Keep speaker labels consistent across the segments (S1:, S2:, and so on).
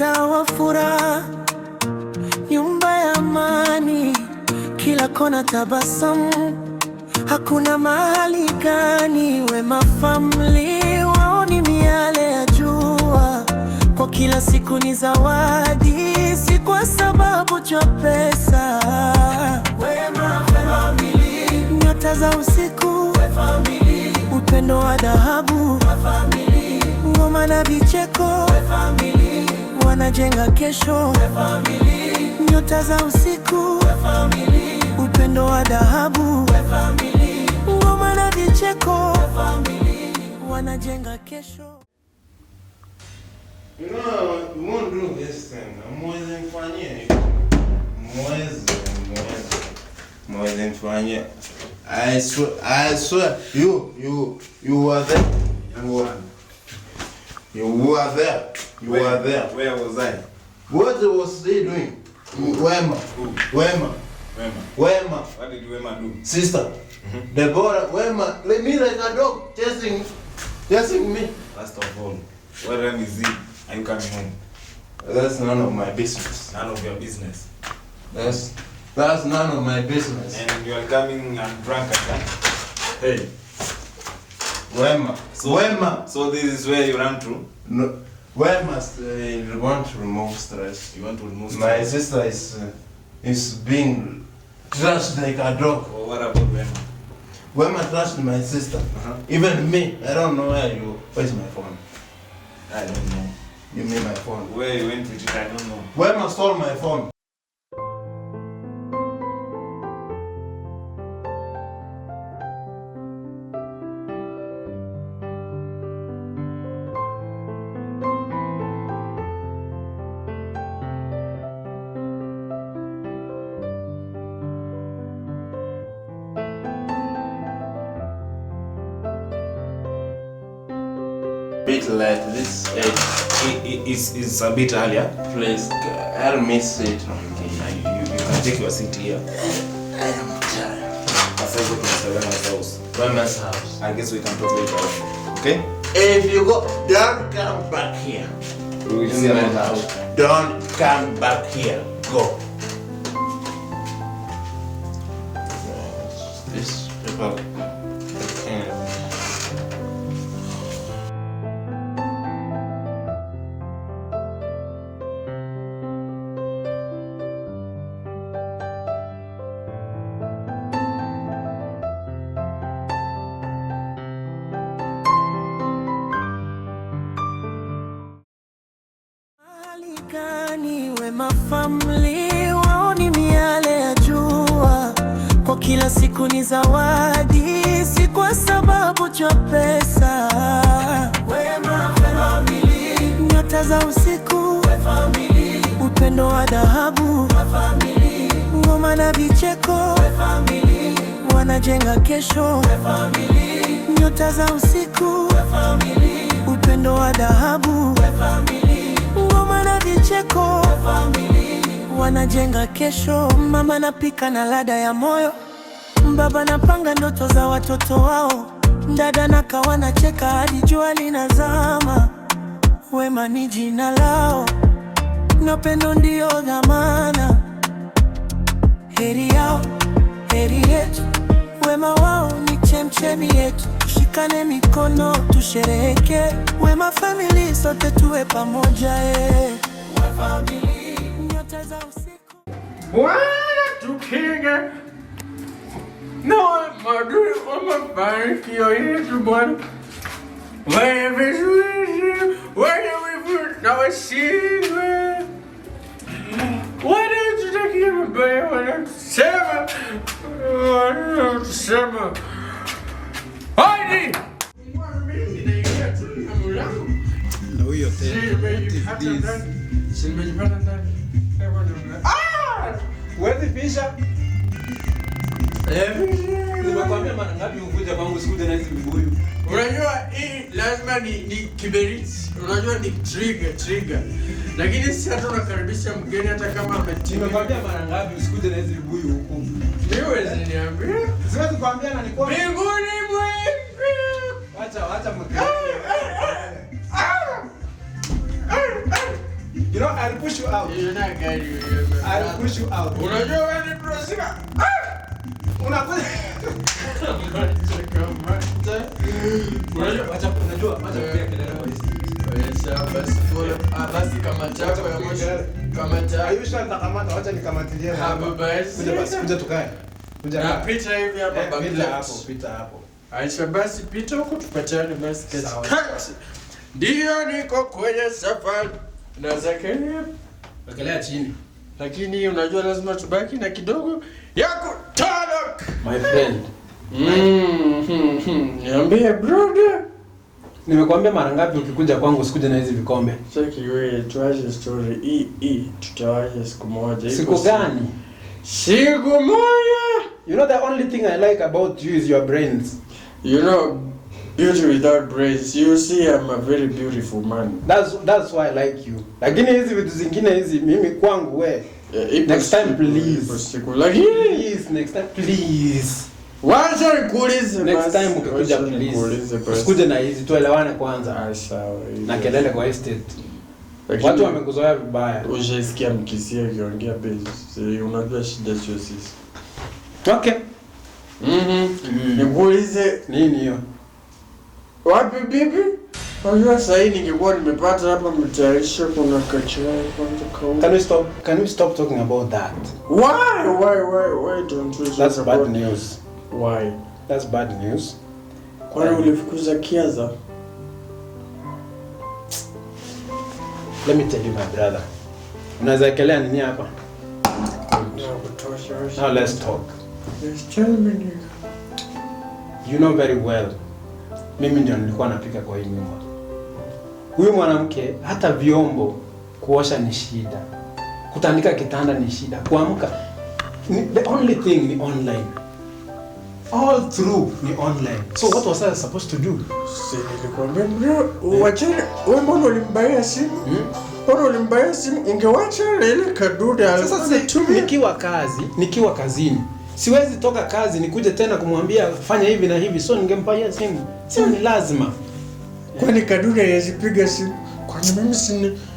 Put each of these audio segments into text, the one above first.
S1: Mtaa wa furaha, nyumba ya amani, kila kona tabasamu, hakuna mahali gani. Wema Family wao ni miale ya jua, kwa kila siku ni zawadi, si kwa sababu cha pesa. Wema Family, nyota za usiku, Family, upendo wa dhahabu, Family, ngoma na vicheko, Family, wanajenga kesho, Family, nyota za usiku, Family, upendo wa dhahabu, Family, ngoma na vicheko, Family, wanajenga kesho.
S2: You know, we won't do this thing. Mwezi mfanyie hivi. Mwezi, mwezi. Mwezi mfanyie. I swear, you were there. You were there. You were there.
S3: Where was I?
S2: What was he doing? Wema. Wema.
S3: Wema.
S2: Wema.
S3: What did Wema do?
S2: Sister. Deborah, Wema, let me like a dog chasing me.
S3: First of all, what time is it? Are you coming home?
S2: That's none of my business.
S3: None of your business.
S2: That's none of my business.
S3: And you are coming and drunk again? Hey.
S2: Wema. Wema.
S3: So this is where you run to?
S2: No, Wema want to remove stress.
S3: You want to remove
S2: My
S3: stress?
S2: sister is being trashed like a dog.
S3: Or what about Wema?
S2: Wema trashed my sister. Even me, I don't know where you. Where's my phone?
S3: I don't know.
S2: You mean my phone?
S3: Where you went with it, I don't know.
S2: Wema stole my phone. Bit late. This 8.
S3: It's a bit earlier.
S2: Please, help me sit on
S3: Okay, you can take your seat here.
S2: I am tired.
S3: After I go to Mr. Wema's house.
S2: Wema's house.
S3: I guess we can talk later on. Okay?
S2: If you go, don't come back here.
S3: We will see about that.
S2: Don't come back here. Go. This people.
S1: Mahali gani Wema Family wao ni miale ya jua, kwa kila siku ni zawadi, si kwa sababu cha pesa. Wema Family, nyota za usiku, Family, upendo wa dhahabu, Family, ngoma na vicheko, Family, wanajenga kesho, Family, nyota za usiku, Family, upendo wa dhahabu, Family, ngoma na vicheko, Family, wanajenga kesho. Mama napika na ladha ya moyo, baba napanga ndoto za watoto wao, dada na kaka wanacheka hadi jua linazama. Wema ni jina lao na pendo ndio dhamana. Heri yao, heri yetu, wema wao ni chemchemi yetu. Tushikane mikono tushereheke, Wema Family, sote tuwe pamoja eh. Wema Family, nyota za usiku.
S4: Bwana tukinge na maadui wa mafanikio yetu Bwana, wenye vizuizi, wenye wivu na washindwe, wanaotutakia mabaya, wanatusema, wanaotusema hadi mimi naingia tu na mlango.
S5: Na huyo tena. What is this?
S4: Nimejipata ndani. Ah!
S5: Huwezi pisha. Nimekwambia mara ngapi ukuje kwangu usikuje na hizi vibuyu.
S4: Unajua hii lazima ni kiberiti, unajua ni trigger trigger, lakini si hata unakaribisha mgeni hata kama ametimia.
S5: Nimekwambia mara ngapi usikuje na hizi vibuyu huku.
S4: Mimi huwezi niambia
S5: Siwezi kuambia na nilikuwa
S4: mbinguni mwingi.
S5: Acha acha mke. You You know, I'll push you out.
S4: You're not guy,
S5: I'll push you out.
S4: Unajua wewe ni prosika.
S5: Unakuja.
S4: Unajua
S5: Unajua, wacha kupiga kelele kwa hisi.
S4: Onyesha basi pole. Basi kama chako ya mwisho. Kama chako.
S5: Ayusha nitakamata, wacha nikamatilie.
S4: Hapo basi.
S5: Kuja basi, kuja tukae. Kuja.
S4: Na pita hivi hapa back.
S5: Pita hapo, pita hapo.
S4: Aisha basi pita huko tupatane basi katikati. Ndio niko kwenye safari. Na Zakaria
S5: wekelea chini.
S4: Lakini unajua lazima tubaki na kidogo yako talak.
S5: My friend.
S4: Niambie brother.
S5: Nimekuambia mara ngapi ukikuja kwangu usikuje na hizi vikombe?
S4: Cheki wewe, tuache story hii tutawacha siku moja.
S5: Siku gani?
S4: Siku moja.
S5: You know the only thing I like about you is your brains.
S4: You know, beauty without brains. You see, I'm a very beautiful man.
S5: That's why I like you. Lakini hizi vitu zingine hizi mimi kwangu we.
S4: Yeah,
S5: next time please.
S4: Lakini
S5: please next time please.
S4: Wacha nikuulize.
S5: Next time ukikuja please. Usikuje na hizi, tuelewane kwanza.
S4: Sawa.
S5: Na kelele kwa estate. Watu wamekuzoea vibaya.
S4: Ushaisikia mkisia akiongea base. Unajua shida sio sisi.
S5: Okay.
S4: Nikuulize
S5: nini hiyo?
S4: Wapi bibi? Unajua sasa ningekuwa nimepata hapa mtayarisho kuna kachai kwanza kaunga.
S5: Can we stop talking about that?
S4: Why don't we talk
S5: That's
S4: about
S5: bad news.
S4: Why?
S5: That's bad news.
S4: Kwani ulifukuza Kiaza?
S5: Let me tell you my brother. Unaweza ekelea nini hapa? Now let's talk.
S4: Yes, tell me.
S5: You know very well. Mimi ndio nilikuwa napika kwa hii nyumba. Huyu mwanamke hata vyombo kuosha ni shida. Kutandika kitanda ni shida. Kuamka the only thing ni online. All through ni online. So what was I supposed to do?
S4: Si nilikwambia bro, uachane. Wewe mbona ulimbaia simu? Mbona ulimbaia simu? Ungewacha ile kadude
S5: alikuwa. Sasa nikiwa kazini. Siwezi toka kazi nikuje tena kumwambia fanya hivi na hivi, so ningempaia simu. Simu ni lazima.
S4: Kwani kadude yazipiga simu? Kwani mimi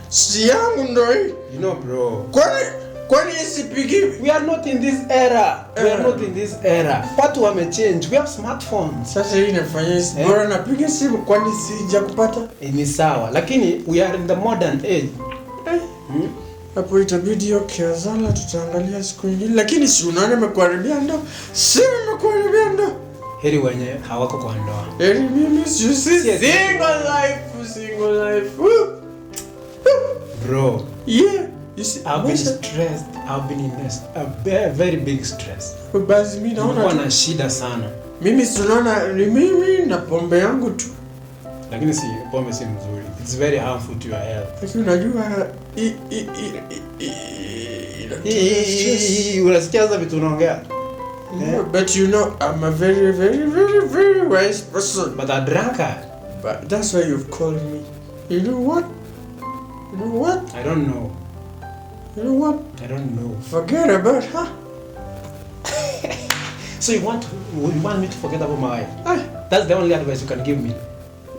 S4: si yangu ndo hii?
S5: You know bro.
S4: Kwani isipigi?
S5: We are not in this era. We are not in this era. Watu wamechange. We have smartphones.
S4: Sasa hii inafanya bora napiga simu kwani sija kupata?
S5: Ni sawa, lakini we are in the modern age.
S4: Hapo itabidi hiyo Kiazala tutaangalia siku nyingine, lakini si unaona nimekuharibia ndoa? Si nimekuharibia ndoa.
S5: Heri wenye hawako kwa ndoa.
S4: Heri mimi si single life. Woo.
S5: Bro.
S4: Yeah. You see,
S5: I've been stressed. I've been in a very big stress.
S4: Basi mimi naona
S5: na shida sana.
S4: Mimi si unaona ni mimi na pombe yangu tu.
S5: Lakini si pombe si mzuri. It's very harmful to your health.
S4: Lakini unajua
S5: unasikia sasa vitu unaongea.
S4: Yeah. But you know I'm a very very very very wise person.
S5: But a drunkard.
S4: But that's why you've called me. You know what? You know what?
S5: I don't know.
S4: You know what?
S5: I don't know.
S4: Forget about her.
S5: So you want me to forget about my wife? That's the only advice you can give me.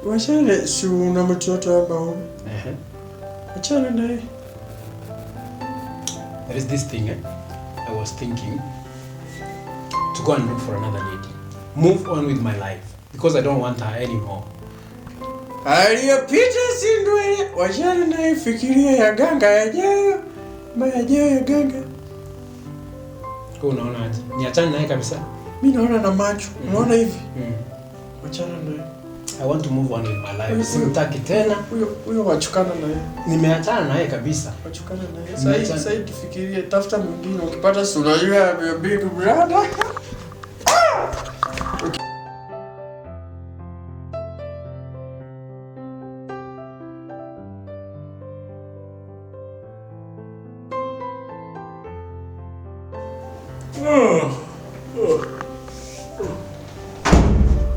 S4: Wachana, si una mtoto hapa huko. Wachana naye.
S5: There is this thing, I was thinking to go and look for another lady. Move on with my life because I don't want her anymore.
S4: Aliyopita si ndwele. Wachana naye, fikiria ya ganga yajayo. Mayajayo ya ganga.
S5: Kwa unaona aje? Niachane naye kabisa?
S4: Mimi naona na macho. Unaona hivi? Wachana naye.
S5: I want to move on with my life. Simtaki tena.
S4: Huyo wachukana naye.
S5: Nimeachana naye kabisa.
S4: Wachukana naye. Sasa tufikirie, tafuta mwingine ukipata, si unajua your big brother.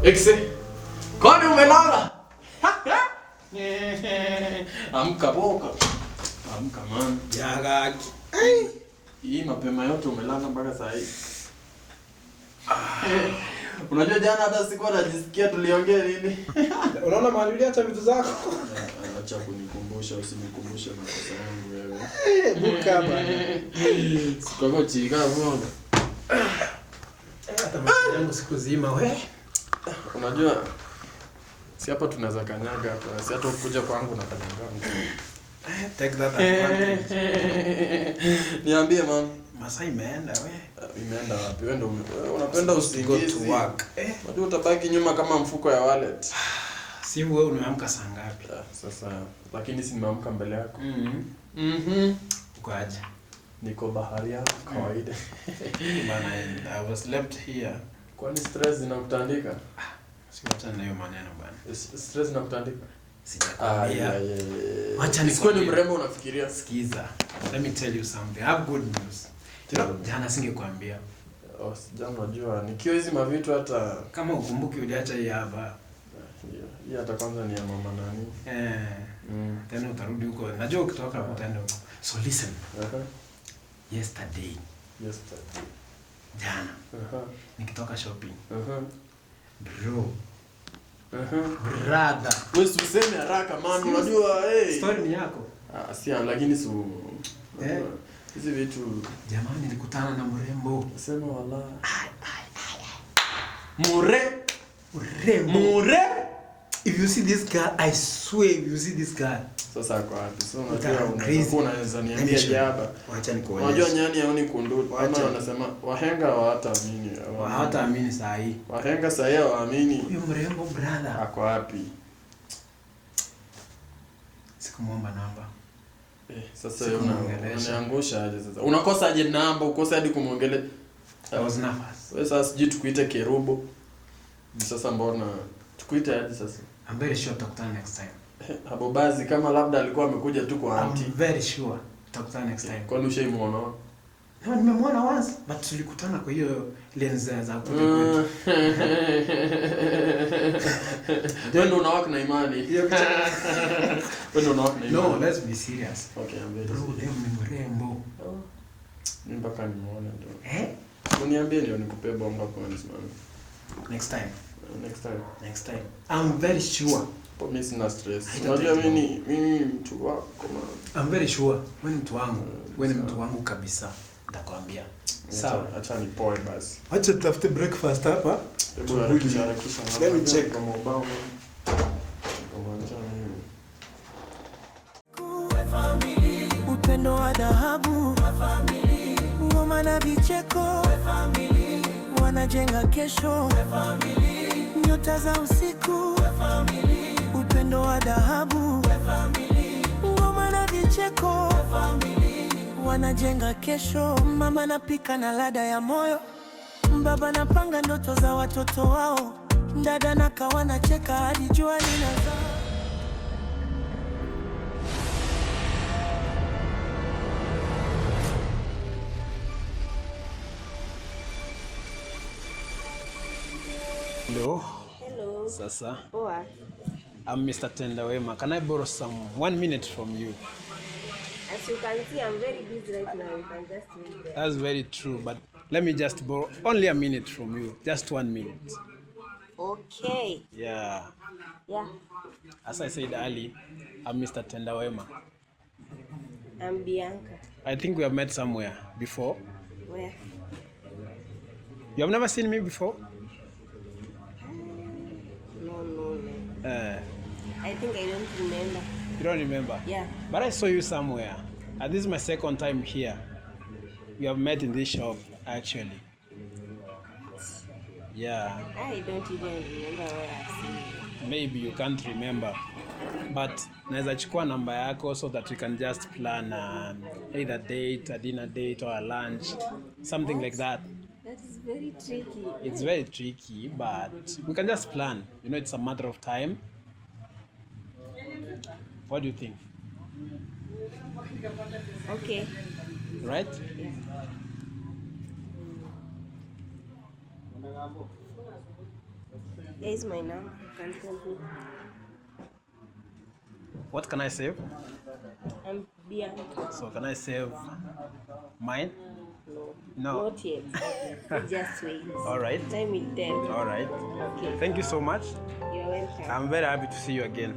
S4: Exe. Kwani umelala? Amka boka. Amka man.
S5: Jagaki.
S4: Hii mapema yote umelala mpaka saa hii. Unajua jana hata sikuwa najisikia tuliongea nini.
S5: Unaona mahali uliacha vitu zako?
S4: Acha kunikumbusha, usinikumbushe makosa yangu wewe.
S5: Eh, buka bana.
S4: Sikuwa chika bwana.
S5: Hata maisha yangu siku zima we.
S4: Unajua si hapa tunaweza kanyaga hapa, si hata ukuja kwangu na kanyaga.
S5: Take that advantage.
S4: Niambie man.
S5: Masaa imeenda we.
S4: Imeenda wapi? Wewe ndio unapenda usingizi.
S5: Go to work.
S4: Unajua utabaki nyuma kama mfuko ya wallet.
S5: Si wewe umeamka saa ngapi?
S4: Sasa lakini si nimeamka mbele yako.
S5: Uko aje?
S4: Niko bahari yako kawaida.
S5: Bana, I was left here.
S4: Kwani stress inakutandika?
S5: Si wacha na hiyo maneno bana.
S4: Stress inakutandika?
S5: Sijakwambia. Wacha
S4: nikwambie. Ni mrembo unafikiria.
S5: Sikiza. Let me tell you something. I have good news. Jana singekuambia.
S4: Oh, jana unajua nikiwa hizi mavitu hata
S5: kama ukumbuki uliacha hii hapa.
S4: Hii hata kwanza ni ya mama nani.
S5: Tena utarudi huko. Najua ukitoka hapo utaenda huko. So listen. Yesterday. Jana. Nikitoka shopping. Bro. Brother.
S4: Wewe usiseme haraka man, unajua eh.
S5: Story ni yako.
S4: Si lakini si hizi vitu.
S5: Jamani nilikutana na mrembo.
S4: Sema wala.
S5: Mrembo.
S4: Mure.
S5: If you see this girl, I swear if you see this girl.
S4: Sasa kwa wapi? So unajua unaweza niambia jaba.
S5: Wacha nikuonyeshe.
S4: Unajua nyani haoni kundu. Ama wanasema wahenga hawataamini.
S5: Hawataamini saa hii.
S4: Wahenga saa hii hawaamini.
S5: Huyo mrembo brother.
S4: Ako wapi?
S5: Sikumuomba namba.
S4: Sasa unaniangusha aje sasa? Unakosa aje namba, ukosa hadi kumuongelea.
S5: I was nervous.
S4: Wewe sasa sijui tukuite kerubo. Sasa mbona tukuite aje sasa?
S5: I'm very sure tutakutana next time.
S4: Abobazi kama labda alikuwa amekuja tu kwa auntie.
S5: I'm very sure tutakutana next time.
S4: Kwani ushaimuona?
S5: No, nimemuona once, but tulikutana kwa hiyo lens za kuja kwetu.
S4: Wewe ndio unawaka na imani. Wewe ndio unawaka na imani.
S5: No, let's be serious.
S4: Okay, I'm very serious.
S5: Bro, ni mrembo.
S4: Mimi mpaka nimuone ndio. Uniambie ndio nikupe bonga points man.
S5: Next time.
S4: Next time.
S5: I'm very sure.
S4: Mimi sina stress. Unajua mimi mtu wako man.
S5: I'm very sure. Wewe ni mtu wangu. Wewe ni mtu wangu kabisa. Nitakwambia. Sawa.
S4: Acha nipoe basi.
S5: Acha tutafute breakfast hapa.
S4: Hebu harakisha.
S5: Let me check.
S4: Kama ubao.
S1: Upendo wa dhahabu, ngoma na vicheko, wanajenga kesho, nyota za usiku, upendo wa dhahabu, ngoma na vicheko, wanajenga kesho. Mama napika na ladha ya moyo, baba napanga ndoto za watoto wao, dada na kawa nacheka hadi jua linazama.
S5: Hello.
S6: Hello.
S5: Sasa.
S6: Poa.
S5: I'm Mr. Tendawema. Can I borrow some 1 minute from you?
S6: As you can see, I'm very busy right now. You can just wait there.
S5: That's very true, but let me just borrow only a minute from you. Just 1 minute.
S6: Okay.
S5: Yeah.
S6: Yeah.
S5: As I said earlier, I'm Mr. Tendawema.
S6: I'm Bianca.
S5: I think we have met somewhere before.
S6: Where?
S5: You have never seen me before?
S6: No. I think I don't remember.
S5: You don't remember?
S6: Yeah.
S5: But I saw you somewhere. And this is my second time here. We have met in this shop, actually. Yeah.
S6: I don't even remember where I've seen you.
S5: Maybe you can't remember. But naweza chukua namba yako so that we can just plan either date, a dinner date or a lunch, something like that.
S6: That is very tricky.
S5: It's very tricky, but we can just plan. You know, it's a matter of time. What do you think?
S6: Okay.
S5: Right?
S6: Yeah. Here is my number. You can call me.
S5: What can I save?
S6: I'm Bianca.
S5: So can I save mine?
S6: No. No.
S5: No.
S6: Not yet. Just wait.
S5: All right.
S6: Time will tell.
S5: All right.
S6: Okay.
S5: Thank you so much.
S6: You're welcome.
S5: I'm very happy to see you again.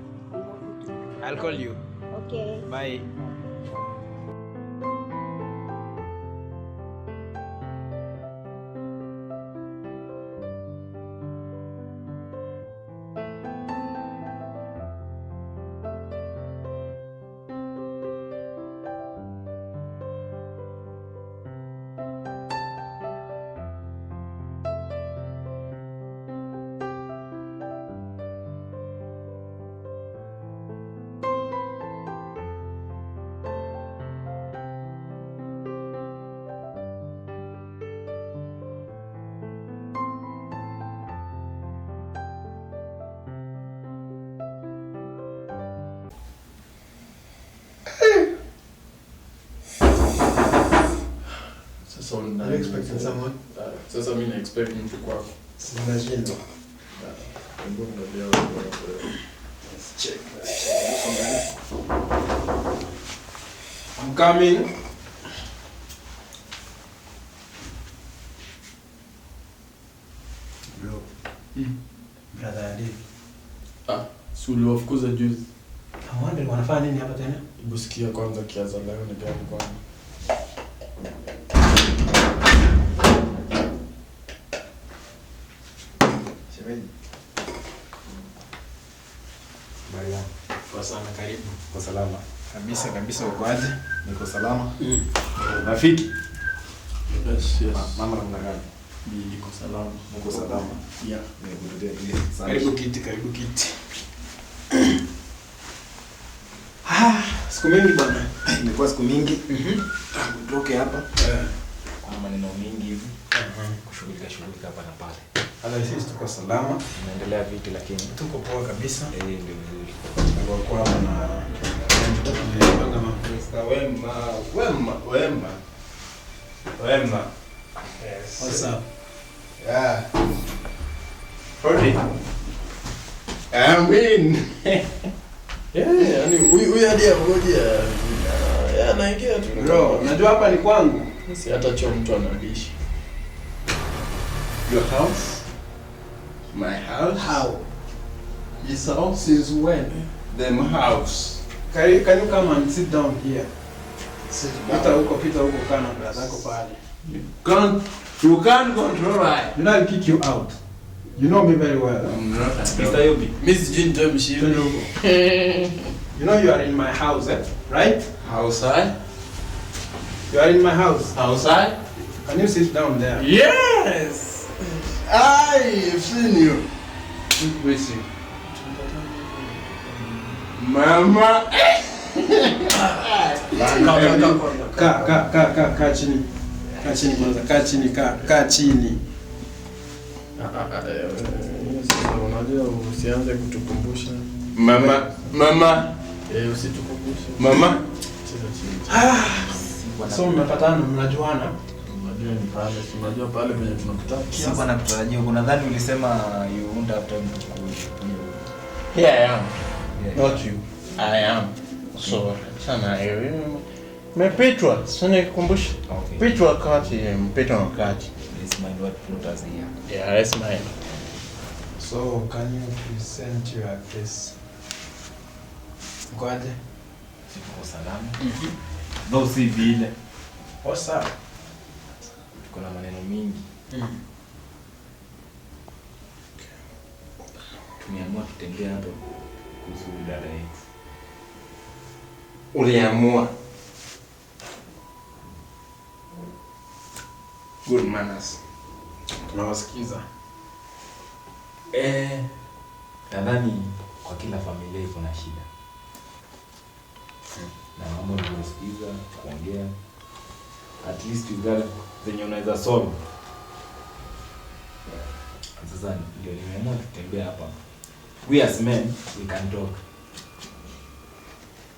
S5: I'll call you.
S6: Okay.
S5: Bye.
S4: Sasa una
S7: Are you expecting someone?
S4: Sasa mimi na expect mtu kwako.
S7: Sinashindwa.
S4: Hebu angalia wewe.
S5: Let's check. Let's check. I'm coming. Bro. Brother Ali.
S4: Ah, si uliwafukuza juzi.
S5: I'm wondering wanafanya nini hapa tena?
S4: Hebu sikia kwanza kiaza leo ni gani kwanza.
S3: Shemeji. Mariam.
S5: Poa sana, karibu.
S3: Uko salama?
S5: Kabisa kabisa, uko aje?
S3: Niko salama. Rafiki?
S4: Yes, yes.
S3: Mama namna gani?
S4: Niko salama.
S3: Uko salama?
S4: Yeah.
S3: Nimekuletea please. Sana.
S5: Karibu kiti, karibu kiti. Ah, siku mingi bwana.
S3: Imekuwa siku mingi. Tangu tutoke hapa. Kuna maneno mingi hivi. Kushughulika shughulika hapa na pale.
S5: Hata sisi tuko salama.
S3: Tunaendelea vipi lakini?
S5: Tuko poa kabisa.
S3: Ndio vizuri.
S5: Kwa hapa na tumepanga mambo.
S2: Mr. Wema, Wema, Wema. Wema. Yes.
S5: What's up?
S2: Yeah. Hodi. I'm in.
S4: Yeah, yani huyu hadi angoja. Yeah, anaingia tu.
S5: Bro, unajua hapa ni kwangu.
S4: Si hata choo mtu anadishi.
S2: Your house? My house?
S5: How?
S2: His house?
S5: Since when?
S2: Them house.
S5: Can you come and sit down here?
S2: Sit
S5: Pita
S2: down.
S5: huko, pita huko kana brother zako pale.
S2: You can't control I.
S5: You know I'll kick you out. You know me very well.
S2: I'm not a
S3: Mr.
S2: dog.
S3: Yobi.
S4: Mimi sijui nitoe mshipi.
S5: Twende huko. You know you are in my house, eh? Right?
S2: House I?
S5: You are in my house.
S2: House I?
S5: Can you sit down there?
S2: Yes! I've seen you. Wait, Mama.
S5: Ka ka ka ka ka chini. Ka chini kwanza, ka chini, ka chini.
S4: Sasa unajua usianze kutukumbusha.
S2: Mama, mama,
S4: Usitukumbushe.
S2: mama.
S4: Cheza chini.
S5: So mmepatana, mnajuana?
S4: Unajua ni pale, si unajua pale penye tunakutana.
S3: Sikuwa nakutarajia huko. Nadhani ulisema you won't have time to kuja.
S2: Here I am.
S3: Yeah.
S2: Not you. I am. So, sana mepitwa, sana kukumbusha.
S3: Okay.
S2: Pitwa wakati, mpitwa wakati.
S3: Let's mind what brought us here.
S2: Yeah, that's mine.
S5: So can you present your case? Mko aje?
S3: Tuko salama. Though si vile.
S5: What's up?
S3: Tuko na maneno mingi. Tumeamua tutembee hapo kuhusu dada yetu.
S2: Uliamua. Good manners.
S5: Tunawasikiza.
S3: Nadhani kwa kila familia iko na shida. Na mambo ni kusikiza, kuongea. At least you got zenye unaweza solve. Sasa ndio nimeamua tutembee hapa. We as men, we can talk.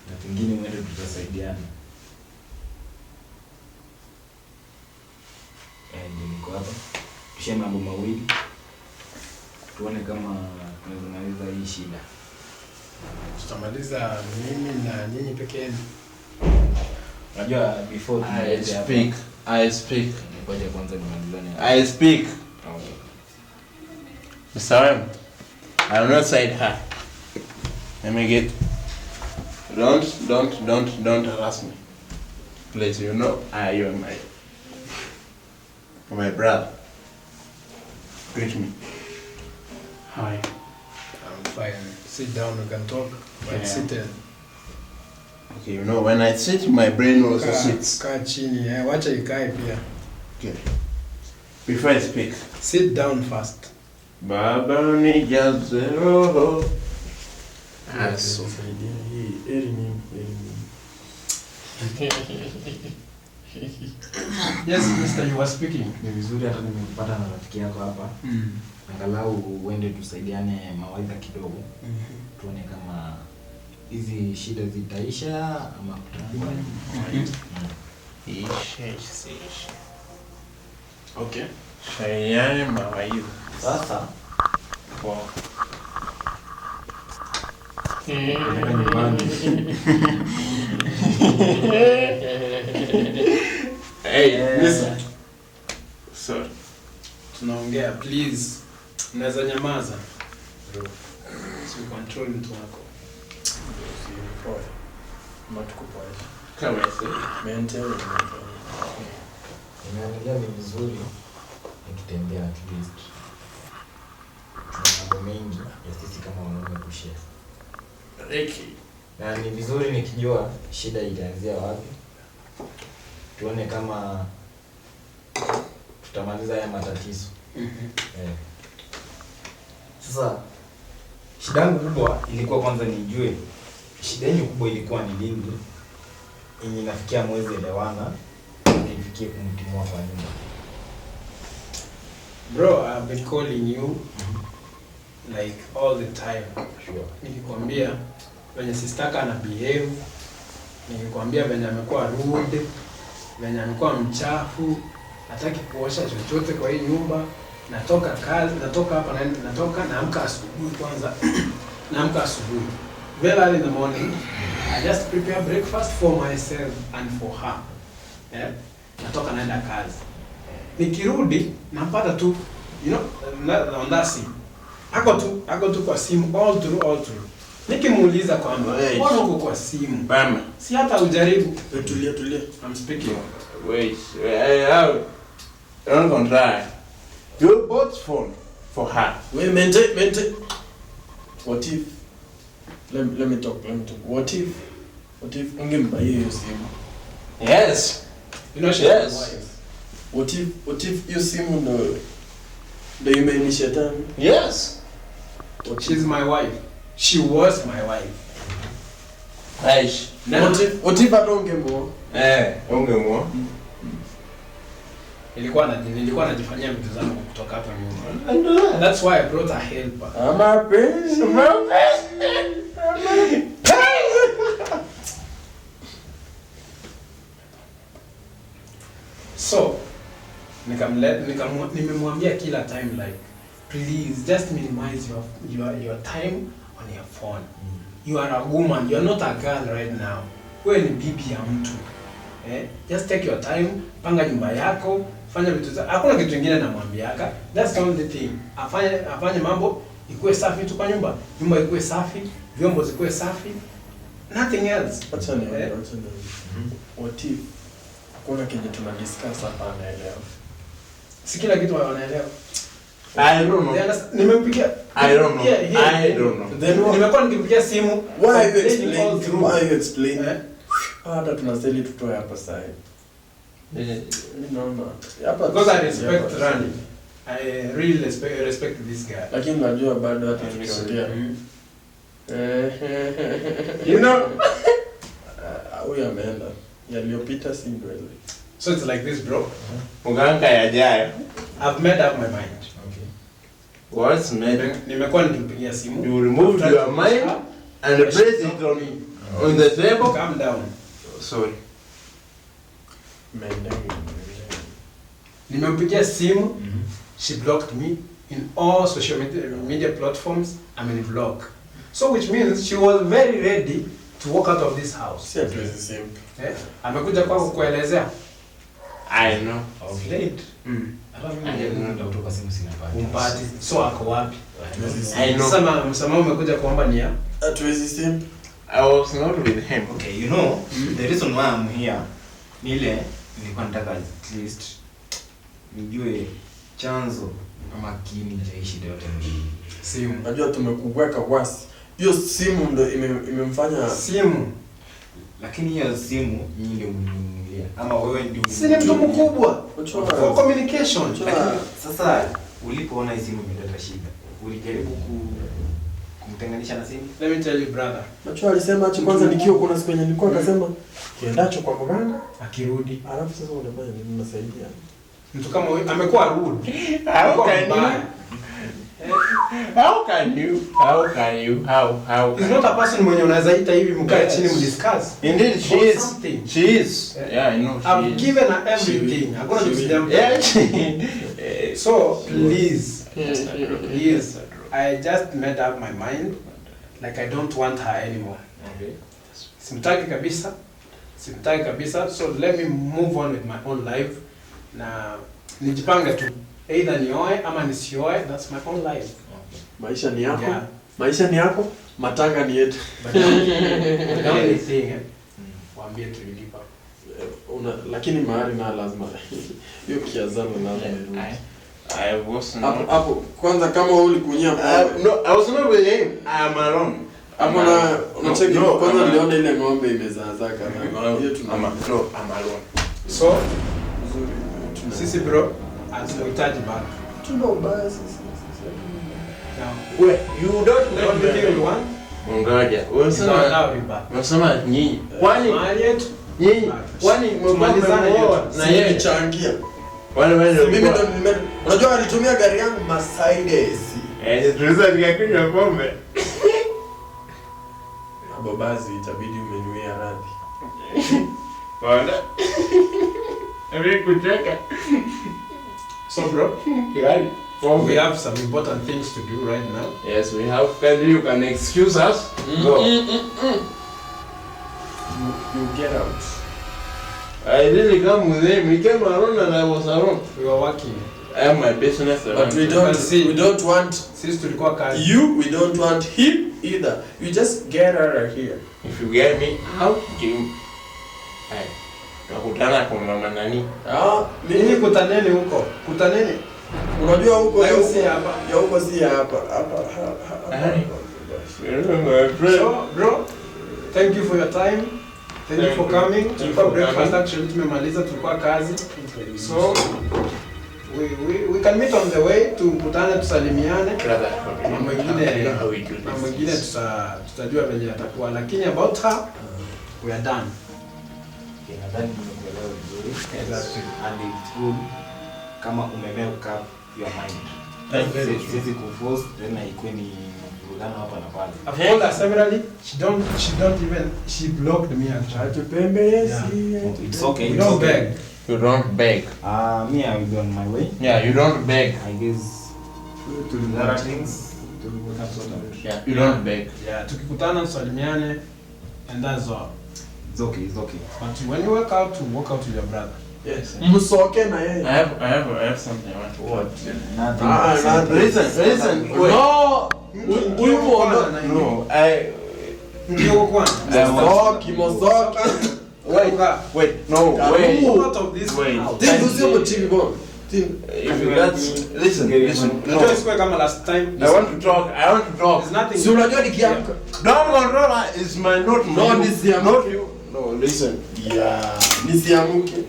S3: Na pengine mwende tutasaidiana. Ndio niko hapa. Tushare mambo mawili. Tuone kama tunaweza maliza hii shida.
S5: Tutamaliza mimi na nyinyi peke yenu.
S3: Unajua before
S2: I
S3: tumalize hapa.
S2: speak. I speak.
S3: Ngoja kwanza nimalizane.
S2: I speak.
S3: Okay.
S2: Mr. M, I'm not side her. Let me get. Don't harass me. Please, you know you are my brother. Greet me.
S5: Hi.
S7: I'm fine. Sit down, we can talk. But
S2: Yeah.
S7: seated.
S2: Okay, you know when I sit, my brain also
S7: Kaa,
S2: sits.
S7: kaa chini, eh, wacha ikae pia.
S2: Okay. Before I speak.
S7: Sit down first.
S2: Baba nijaze roho. Aso.
S4: Saidia hii heri mimi, heri mimi.
S5: Yes, mister, you were speaking.
S3: Ni vizuri hata nimekupata na rafiki yako hapa. Angalau uende tusaidiane mawaidha kidogo. Tuone kama hizi shida zitaisha ama kutakuwa.
S2: Ishe, ishe.
S4: Okay.
S2: Shayani mawaidha.
S3: Sasa
S2: Wow.
S3: nataka nyumbani.
S2: Hey, listen. Sorry.
S5: Tunaongea, please. Unaweza nyamaza. Bro. Si control mtu wako.
S4: Usipoe. Ama tukupoe.
S2: Come and see.
S4: Maintain, maintain.
S3: Nimeangalia ni vizuri nikitembea at least. Tuna mambo mengi ya sisi kama wanaume kushare.
S2: Ricky.
S3: Na ni vizuri nikijua shida itaanzia wapi. Tuone kama tutamaliza haya matatizo. Eh. Sasa shida yangu kubwa ilikuwa kwanza nijue shida yenu kubwa ilikuwa ni nini yenye inafikia mwezi elewana ifikie kumtimua kwa nyumba.
S5: Bro, I've been calling you like all the time.
S3: Sure.
S5: Nikikwambia venye sistaka ana behave, nikikwambia venye amekuwa rude, venye amekuwa mchafu, hataki kuosha chochote kwa hii nyumba. Natoka kazi, natoka hapa naenda, natoka naamka asubuhi kwanza. Naamka asubuhi. Very early in the morning, I just prepare breakfast for myself and for her. Eh? Natoka naenda kazi. Nikirudi nampata tu, you know, on that simu. Ako tu kwa simu all through, all through. Nikimuuliza kwamba
S2: Wait.
S5: mbona uko kwa simu?
S2: Bama.
S5: Si hata ujaribu.
S4: Tulia, tulia.
S5: I'm speaking.
S2: Wait. I don't gonna try. You bought phone for her.
S4: Wait, maintain, maintain. What if? Let me talk, let me talk. What if ungembuy hiyo simu?
S2: Yes.
S5: You know she's
S2: Yes.
S5: my wife.
S4: What if hiyo simu ndo imeini shetani?
S2: Yes.
S4: What if-
S5: She's my wife. She was my wife.
S2: Aish.
S5: Now,
S4: What if hata ungemuoa?
S2: Eh, ungemuoa.
S5: Nilikuwa najifanyia vitu zangu kutoka hapa nyuma. That's why I brought a helper.
S4: Ama penzi.
S5: So, nimemwambia kila time like, please just minimize your time on your phone. You are a woman, you are not a girl right now. Wewe ni bibi ya mtu. Eh? Just take your time, panga nyumba yako, fanya vitu za. Hakuna kitu kingine namwambiaka. That's the only thing. Afanye mambo ikuwe safi tu kwa nyumba. Nyumba ikuwe safi, vyombo zikuwe safi. Nothing else.
S4: Acha nione,
S5: Eh?
S4: acha nione. What if hakuna kenye tuna discuss hapa anaelewa?
S5: Si kila kitu wanaelewa.
S2: I don't know.
S5: They understand. Nimempigia.
S2: I don't know.
S5: Yeah, yeah.
S2: I don't know.
S4: Then
S5: Nimekuwa nikimpigia simu.
S4: why are you
S5: complaining all
S4: explaining?
S5: through.
S4: Why are you explaining?
S5: Eh?
S4: Hata tunastahili tutoe hapa sasa. Mimi naona hapa
S5: Because I respect
S4: hapa.
S5: Rani. I really respect this guy.
S4: Lakini najua bado hata tukiongea.
S2: You know?
S4: Huyu ameenda. Yaliyopita si ndwele.
S5: So it's like this, bro.
S2: Mganga yajayo.
S5: I've made up my mind.
S3: Okay.
S2: What's made?
S5: Nimekuwa nikimpigia simu.
S2: You removed your mind and place it on the table.
S5: Calm down.
S2: Sorry.
S4: Maintain.
S5: Nimempigia simu. She blocked me in all social media platforms. I'm in block. So which means she was very ready to walk out of this house.
S8: Si hatuwezi simp.
S5: Eh? Amekuja kwako kuelezea.
S2: I know.
S3: Of late. Hata mimi najaribu kutafuta kwa simu sinapata.
S5: Umpati. So ako wapi?
S2: I know.
S5: Sasa msamaha umekuja kuomba ni ya?
S8: Hatuwezi simp.
S2: I was not with him.
S3: Okay, you know, the reason why I'm here ni ile nilikuwa nataka at least nijue chanzo ama kiini cha hii shida yote ni
S5: simu.
S8: Najua tumekuweka wasi. Hiyo simu ndo imemfanya
S5: simu.
S3: Lakini hiyo simu nyinyi ndio mlinunulia ama wewe ndio?
S5: Si ni mtu mkubwa. For communication.
S3: Lakini sasa ulipoona hii simu imeleta shida, ulijaribu kumtenganisha na simu?
S5: Let me tell you brother.
S8: Macho alisema acha kwanza nikiwa kuna siku yenye nilikuwa akasema kiendacho kwa mganga
S5: akirudi.
S8: Alafu sasa unafanya nini, unasaidia?
S5: Mtu kama huyu amekuwa rude.
S2: How can you? How can you? How can you? How?
S5: He's not a person mwenye unaweza ita hivi mkae chini mdiscuss.
S2: Indeed she is. She is. Yeah, I know she
S5: I've
S2: is.
S5: given her everything. Hakuna kitu sijampa.
S2: Yeah.
S5: So please. Please. I just made up my mind. Like I don't want her anymore.
S3: Okay.
S5: Simtaki kabisa. Simtaki kabisa. So let me move on with my own life. Na nijipange tu. Either nioe ama nisioe, that's my own life.
S3: Okay.
S8: Maisha ni yako.
S5: Yeah.
S8: Maisha ni yako, matanga ni yetu.
S5: But the only thing, waambie tulilipa.
S8: Lakini mahari na lazima. Hiyo kiazano lazima irudi.
S2: I was not.
S8: Hapo kwanza kama wewe ulikunyia
S2: no, I was not with him. I am alone.
S8: Hapo na unacheki kwanza niliona ile ng'ombe imezaazaa kana. Hiyo tuna
S2: no, I'm alone.
S5: So sisi bro, hatuhitaji back.
S8: Tuna ubaya sisi.
S5: Now,
S2: wait, you don't
S5: know everything we want.
S2: Ngoja. Unasema nyinyi. Kwani nyinyi kwani mmemalizana na yeye
S8: changia.
S2: Wale wale
S8: mimi ndo nime unajua alitumia gari yangu Mercedes.
S2: Tuliza nikakunywa pombe.
S8: Babazi itabidi umeniwia radhi.
S2: Bwana. Mimi kucheka.
S5: So bro,
S2: gari.
S5: We have some important things to do right now.
S2: Yes, we have. Can you can excuse us? Go.
S8: You get out.
S2: I didn't come with him. He came alone and I was alone.
S5: We were working.
S2: I have my business.
S8: But we don't want
S5: sisi tulikuwa kazi.
S8: You, we don't want him either. You just get out of here.
S2: If you get me out, give me. Hey, tukutana kwa mama nani?
S8: Ah,
S5: mimi kutaneni huko. Kutaneni.
S8: Unajua huko
S5: si hapa.
S8: Ya huko si hapa. Hapa.
S5: So, bro, thank you for your time. Thank you for coming. Tulikuwa breakfast actually tumemaliza, tulikuwa kazi. So we can meet on the way, tukutane tusalimiane. Na mwingine tutajua venye atakuwa, lakini about her we are done.
S3: Okay, nadhani nimekuelewa vizuri. Exactly. And it's good kama umemake up your mind. Siwezi kuforce tena ikuwe ni mvurugano hapa na pale.
S5: I've called her severally. She blocked me actually.
S3: Yeah. It's okay.
S5: You don't beg.
S2: You don't beg.
S3: Me, I will be on my way.
S2: Yeah, you don't beg.
S3: I guess there are things to sort out.
S2: Yeah, you don't beg.
S5: Yeah, tukikutana tusalimiane and that's all.
S3: It's okay, it's okay.
S5: But when you work out, to work out with your brother.
S8: Yes. Msoke na yeye.
S2: I have something I want to
S8: what?
S3: Nothing.
S2: Listen. Wait.
S8: No. Huyu mwana.
S2: No, I
S5: ndio kwanza.
S8: Msoke.
S2: Wait, no, wait.
S5: Out of this.
S2: Wait.
S8: This is your TV bomb.
S2: If you that's listen. No.
S5: Just kama last time.
S2: I want to talk.
S5: There's nothing.
S8: Si unajua nikiamka.
S2: Don't control is my not
S8: no nisiamke.
S2: Not you. No, listen.
S8: Yeah. Nisiamke.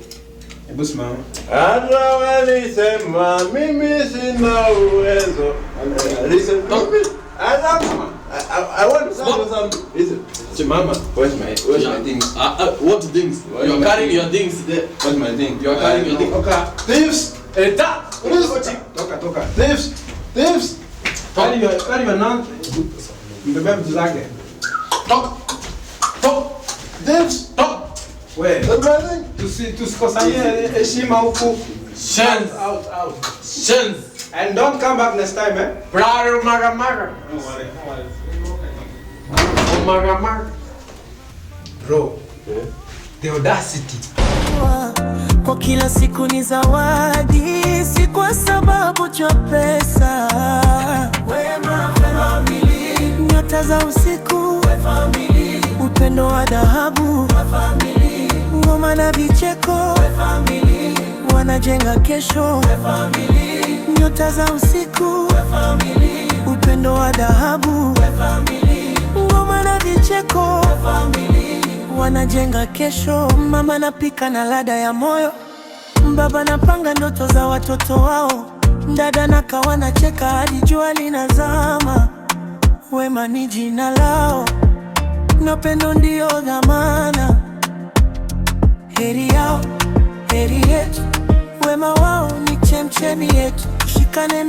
S5: Hebu simama.
S2: Hata walisema mimi sina uwezo. Listen. I want to say something. Listen.
S8: Simama.
S2: Where's my things?
S8: What things? You're carrying your things there.
S2: Where's my thing?
S8: You're carrying your things.
S5: Okay.
S2: Thieves!
S5: Eta! Toka.
S2: Thieves! Thieves!
S5: Carry your nan. Mbebe vitu zake.
S8: Toka.
S2: Thieves!
S8: Toka.
S5: Wait. Tusikosanie heshima huku.
S4: Shins.
S5: Out.
S4: Shins.
S5: And don't come back next time, eh?
S4: Brother Maga Maga.
S5: Don't worry.
S4: Maga Maga.
S5: Bro, the audacity.
S1: Kwa kila siku ni zawadi, si kwa sababu cha pesa. Wema Family, nyota za usiku, family, upendo wa dhahabu, family, ngoma na vicheko, family, wanajenga kesho, family, nyota za usiku, family, upendo wa dhahabu, family, ngoma na vicheko, family, wanajenga kesho. Mama napika na ladha ya moyo, baba napanga ndoto za watoto wao, dada na kaka wanacheka hadi jua linazama. Wema ni jina lao na pendo ndio dhamana. Heri yao, heri yetu, wema wao ni chemchemi yetu. Tushikane.